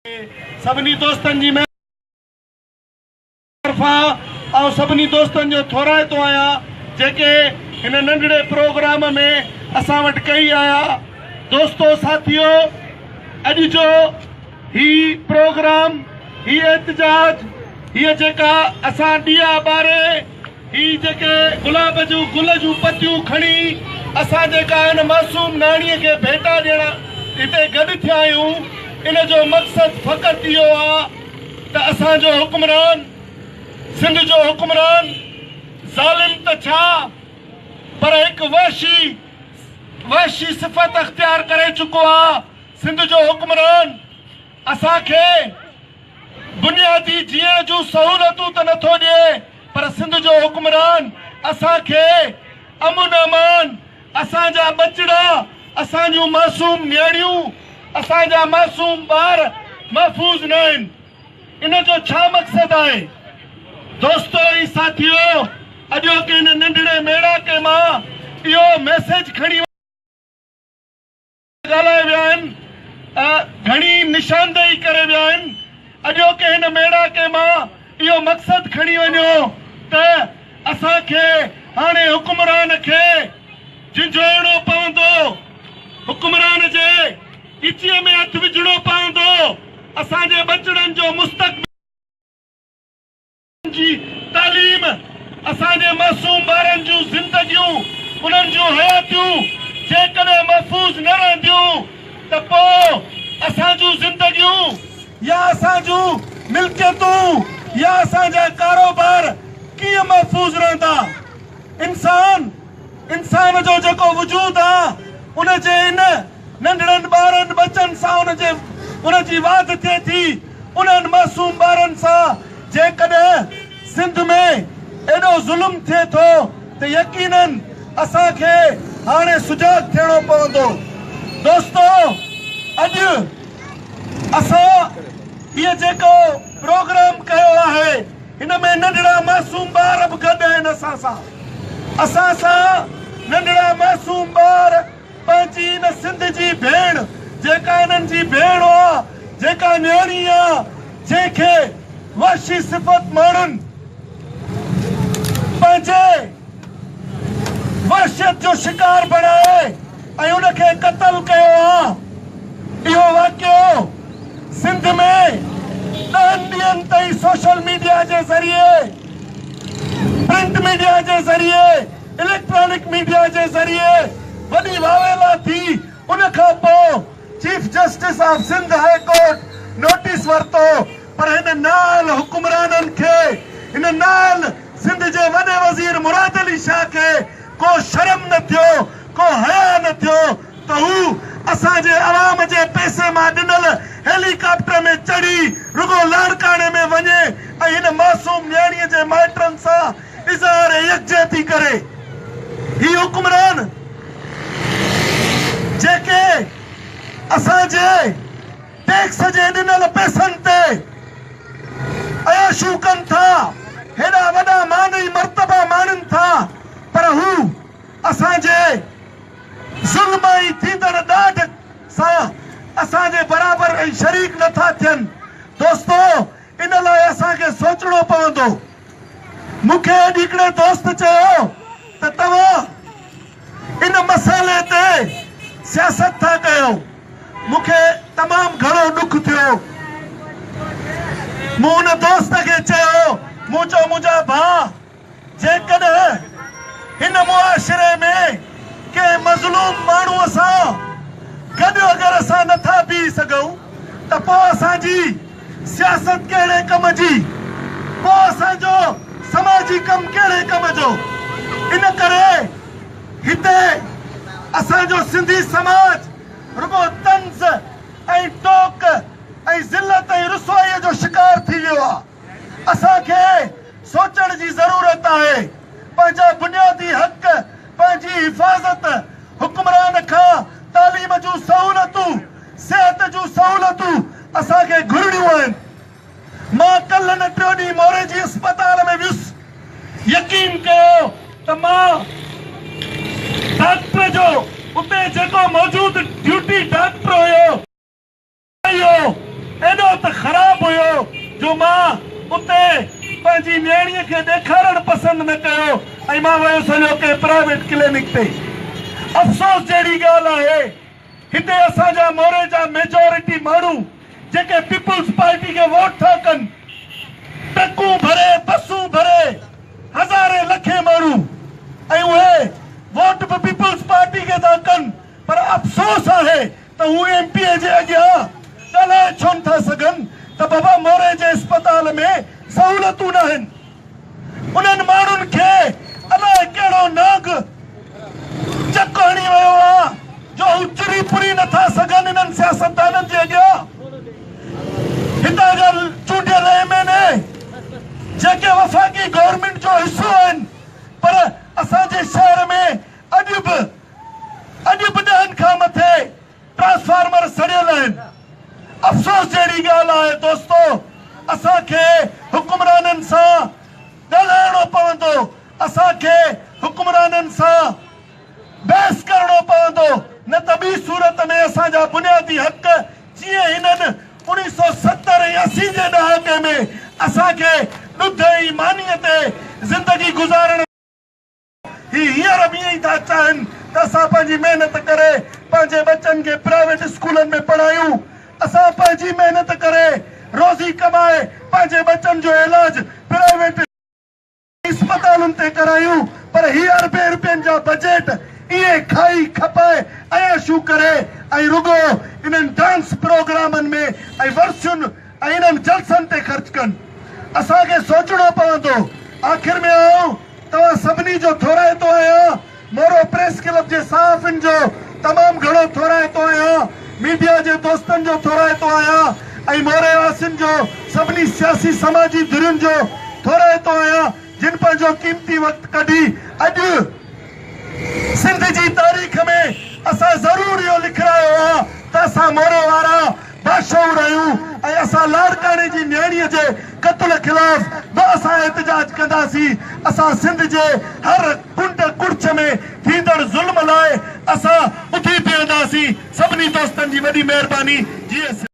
سڀني دوستن جي طرفان آئون سڀني دوستن جو ٿورائتو آهيان جيڪي هن ننڍڙي پروگرام ۾ اسان وٽ ڪهي آيا. دوستو ساٿيو اڄ جو هي پروگرام هي احتجاج هيء جيڪا اسان ڏيئا ٻاري هي جيڪي گلاب جون گل جون پتيون کڻي اسان جيڪا هن معصوم نياڻيء کي ڀيٽا ڏيڻ هتي گڏ ٿيا آهيون ان جو مقصد فقط اهو آ ته اسان جو حڪمران سنڌ جو حڪمران ظالم ته ڇا پر هڪ وحشي وحشي صفت اختيار ڪري چڪو آ سنڌ جو حڪمران اسان کي بنيادي جيئڻ جون سهولتون ته نٿو ڏئي پر سنڌ جو حڪمران اسان کي امن امان اسان جا ٻچڙا اسان جون معصوم نياڻيون اسان جا معصوم ٻار محفوظ ناهن ان جو ڇا مقصد آهي دوستو ۽ ساٿيو اڄوڪي هن ننڍڙي ميڙاڪي مان اهو ميسيج کڻي ڳالهائي ويا آهن گهڻي نشاندهي ڪري ويا آهن اڄوڪي هن ميڙاڪي مان اهو مقصد کڻي وڃو ته اسان کي هاڻي حڪمران کي جهنجهوڙڻو پوندو حڪمران جي ڳچيء ۾ هٿ وجهڻو پوندو اسان جي ٻچڙن جو مستقبل جي تعليم، اسان جي معصوم ٻارن جون زندگيون، انهن جون حياتيون جيڪڏهن محفوظ نه رهنديون ته پوء اسان جون زندگيون يا اسان جون ملڪيتون يا اسان جا ڪاروبار ڪيئن محفوظ رهندا؟ انسان، انسان جو جيڪو وجود آ ان جي ان ننڍڙن ٻارن ٻچن سان ان جي ان جي واڌ ٿئي ٿي، انهن معصوم ٻارن سان جيڪڏهن سنڌ ۾ ايڏو ظلم ٿئي ٿو ته يقينن اسان کي هاڻي سجاڳ ٿيڻو پوندو. دوستو اڄ اسان هيء جيڪو پروگرام ڪيو آهي هن ۾ ننڍڙا معصوم ٻار به گڏ آهن اسان سان اسان سان ننڍڙا معصوم ٻار پنهنجي ان سنڌ جي ڀيڻ جيڪا انهن جي ڀيڻ آ، جيڪا نياڻي آ، جنهن کي وحشي صفت ماڻهن پنهنجي وحشيت جو شڪار بڻائي ۽ ان کي قتل ڪيو آ. اهو واقعو سنڌ ۾ ڏهن ڏينهن تائين سوشل ميڊيا جي ذريعي، پرنٽ ميڊيا جي ذريعي، اليڪٽرانڪ ميڊيا جي ذريعي وڏي واويلا ٿي، ان کان پوء chief justice of Sindh high court notice ورتو پر هن نااهل حڪمرانن کي، هن نااهل سنڌ جي وڏي وزير مراد علي شاهه کي ڪو شرم نه ٿيو، ڪو حياء نه ٿيو ته هو اسان جي عوام جي پئسي مان ڏنل هيلي ڪاپٽر ۾ چڙهي رڳو لاڙڪاڻي ۾ وڃي ۽ هن معصوم نياڻيء جي مائٽن سان اظهار يڪجهتي ڪري. هي حڪمران جيڪي اسان جي ٽيڪس جي ڏنل پئسن تي عياشيون ڪن ٿا، هيڏا وڏا مان ۽ مرتبا ماڻين ٿا پر هو اسان جي ظلم ۽ ٿيندڙ ڏاڍ سان اسان جي برابر ۽ شريڪ نه ٿا ٿين. دوستو ان لاء اسان کي سوچڻو پوندو. مون کي اڄ هڪڙي دوست چيو ته توهان ان مسئلي تي سياست ٿا ڪيو. مون کي تمام گهڻو ڏک ٿيو. مون ان دوست کي چيو، مون چيو منهنجا ڀاء! جيڪڏهن هن معاشري ۾ ڪنهن مظلوم ماڻهوء سان گڏ اگر اسان نه ٿا بيهي سگهون ته پوء اسان جي سياست ڪهڙي ڪم جي؟ پوء اسان جو سماجي ڪم ڪهڙي ڪم جو؟ ان ڪري هتي اسان جو سنڌي سماج رڳو طنز ۽ ٽوڪ ۽ ذلت ۽ رسوائيء جو شڪار ٿي ويو آهي. اسان کي سوچڻ جي ضرورت آهي، پنهنجا بنيادي حق، پنهنجي حفاظت، حڪمران کان تعليم جون سهولتون، صحت جون سهولتون اسان کي گهرڻيون آهن. مان ڪلهه نه ٽيون ڏينهن موري جي اسپتال ۾ ويس، يقين ڪيو ته مان ڊاڪٽر جو اتي جيڪو موجود ڊيوٽي ڊاڪٽر هيو، اهو ايڏو نياڻيء کي ڏيکارڻ پسند نه ڪيو ۽ مان ويس هليو ڪنهن پرائيويٽ ڪلينڪ تي. افسوس جهڙي ڳالهه آهي هتي اسان جا موري جا ميجارٽي ماڻهو جيڪي پيپلز پارٽي کي ووٽ ٿا ڪن، ٽرڪون ڀري، بسون ڀري هزارين لکين ماڻهو ۽ اهي ووٽ به پيپلز پارٽي کي ٿا ڪن پر افسوس آهي ته هو ايم پي اي جي اڳيان ڳالهائي ڇو نه ٿا سگهن ته بابا موري جي اسپتال ۾ سهولتون ناهن. انهن ماڻهن کي الائي ڪهڙو نانگ چڪ هڻي ويو آ جو هو چري پري نه ٿا سگهن انهن سياستدانن جي اڳيان. هتان جا چونڊيل ايم اين اي جيڪي وفاقي گورنمينٽ جو حصو آهن پر اسان جي شهر ۾ اڄ به اڄ به ڏهن کان مٿي ٽرانسفارمر سڙيل آهن. افسوس جهڙي ڳالهه آهي دوستو اسان کي حڪمرانن سان ڳالهائڻو پوندو اسان کي حڪمرانن سان بحث ڪرڻو پوندو نه ته ٻي صورت ۾ اسان جا بنيادي حق جيئن هنن 1970 ۽ 80 جي ڏهاڪي ۾ اسان کي ڏڌ ۽ مانيء تي زندگي گذارڻ هي هينئر به ائين ئي ٿا چاهين ته اسان پنهنجي محنت ڪري پنهنجي ٻچن کي پرائيويٽ اسڪولن ۾ پڙهايون، اسان پنهنجي محنت ڪري روزي ڪمائي پنهنجي ٻچن جو علاج پرائيويٽ اسپتالن تي ڪرايون پر هي اربين رپين جا بجيٽ ائين کائي کپائي عياشون ڪري ۽ رڳو انهن ڊانس پروگرامن ۾ ۽ ورسين ۽ انهن جلسن تي خرچ ڪن. اسان کي سوچڻو پوندو. آخر ۾ آئون توهان سڀني جو ٿورائتو آهيان، مورو پريس ڪلب جي صحافين جو تمام گهڻو ٿورائتو آهيان، ميڊيا جي دوستن جو ٿورائتو آهيان ۽ موري واسين جو، سڀني سياسي سماجي ڌرين جو ٿورائتو آهيان جن پنهنجو قيمتي وقت ڪڍي اڄ سنڌ جي تاريخ ۾ اسان ضرور اهو لکرايو آ ته اسان مورو وارا باشعور آهيون ۽ اسان لاڙڪاڻي جي نياڻيء جي قتل خلاف به اسان احتجاج ڪنداسين، اسان سنڌ جي هر ڪنڊ ڪڙڇ ۾ ٿيندڙ ظلم لاء اسان اٿي بيهنداسين، سڀني دوستن جي وڏي مهرباني جيئي سنڌ.